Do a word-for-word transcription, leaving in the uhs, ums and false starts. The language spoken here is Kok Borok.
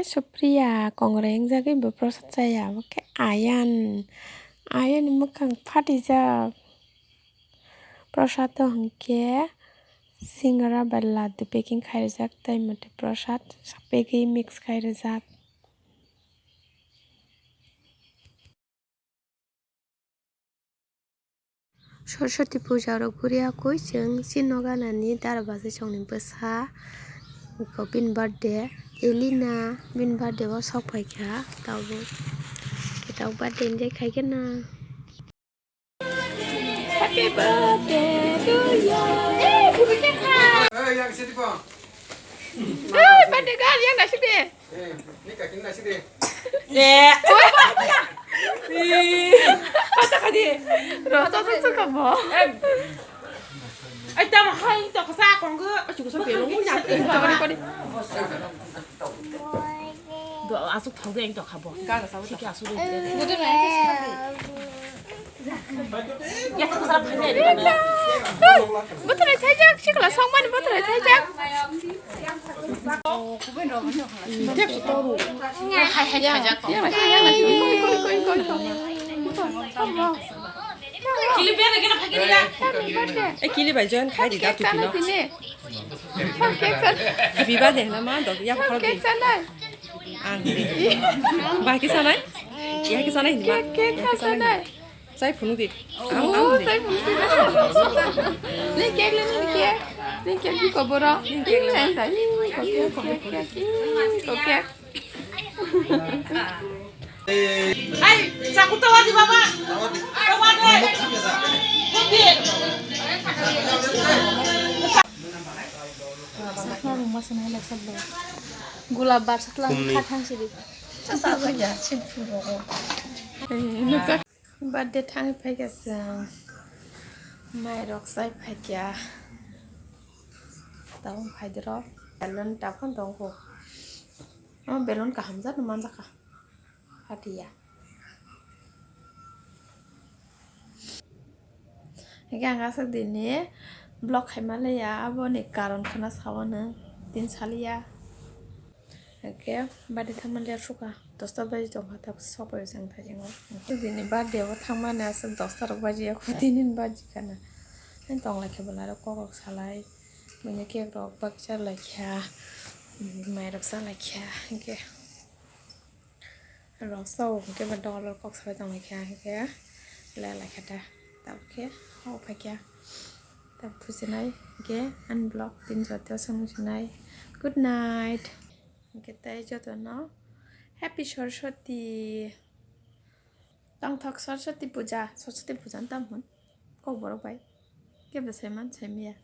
Supriya kongreng jagwi bo prosad chaya, abo khe Ayan. Ayan ni mwkhang phatijak. Prosad o hwnkhe singara bai laddu packing khai rijak, tai mate prosad packing mix khai rijak. Saraswati puja rok guriya koi chwng chini noganani dara bachai chwngni bwsa, bini birthday, Elina bini birthday o sok phaikha, tabuk khe tabuk birthday enjoy khaikhe na. Happy birthday to you. Hey, birthday girl, yang nasib deh. Eh, ni kaki ni nasi deh. Eh. Kata kadi. Rasa tu suka mo. Ai tam hai to kasa kong ke. Acu kasa belong mo nyati. Kori kori. Do asuk thau deh to khabo. Siki asuk deh. Bothoroi thaijak, sikla songmani bothoroi thaijak. E kili bai join khai di da tu pino. Happy birthday na ma do ya khor di. Ang di. Ba ki sanai? Ya ki sanai di ma. Cake, cake sanai. Chai phunuk di. Ang, ang di. Chai phunuk di. Ni cake le ni cake. Ni cake di ko boro. Ni cake le. Ni cake, cake, cake. Ai, chaku tawa di baba. Tawa de. Sakna rungma sanai le sablo. Gulab bar sakla kha thang sidi. Birthday thangwi phaikha chwng. Mairok chai phaikha. Tabuk phaidorok. Balloon tabuk tongo. O balloon kaham jani manjakha. Phatia. Hingke ang aswk dini vlog khaima laiya, aboni karon kheno sao nwng, tin saliya. Hingke birthday thangma liya sukha, dosta baji tongkha, tabuk sopai rwchang thajingo. Hingke dini birthday o thangmani aswk dosta rok baji ya, kho tini baji khana. Ani tonglaikhe bwlarok kok rok salai, buini cake rok baksa laikha, mairok chalaikha, hingke. Rok sao hingke ba dolor kok sabai tonglaikha, hingke lelaikha ta. Tabuk khe hao phaikha. Tabuk thusinai hingke ani vlog tini jotto song sinai. Good night. Hingke tei jotono Happy Saraswati. Tongthok Saraswati puja, Saraswati puja wng tamo hwn kok borok bai. Kebo saiman saimaya.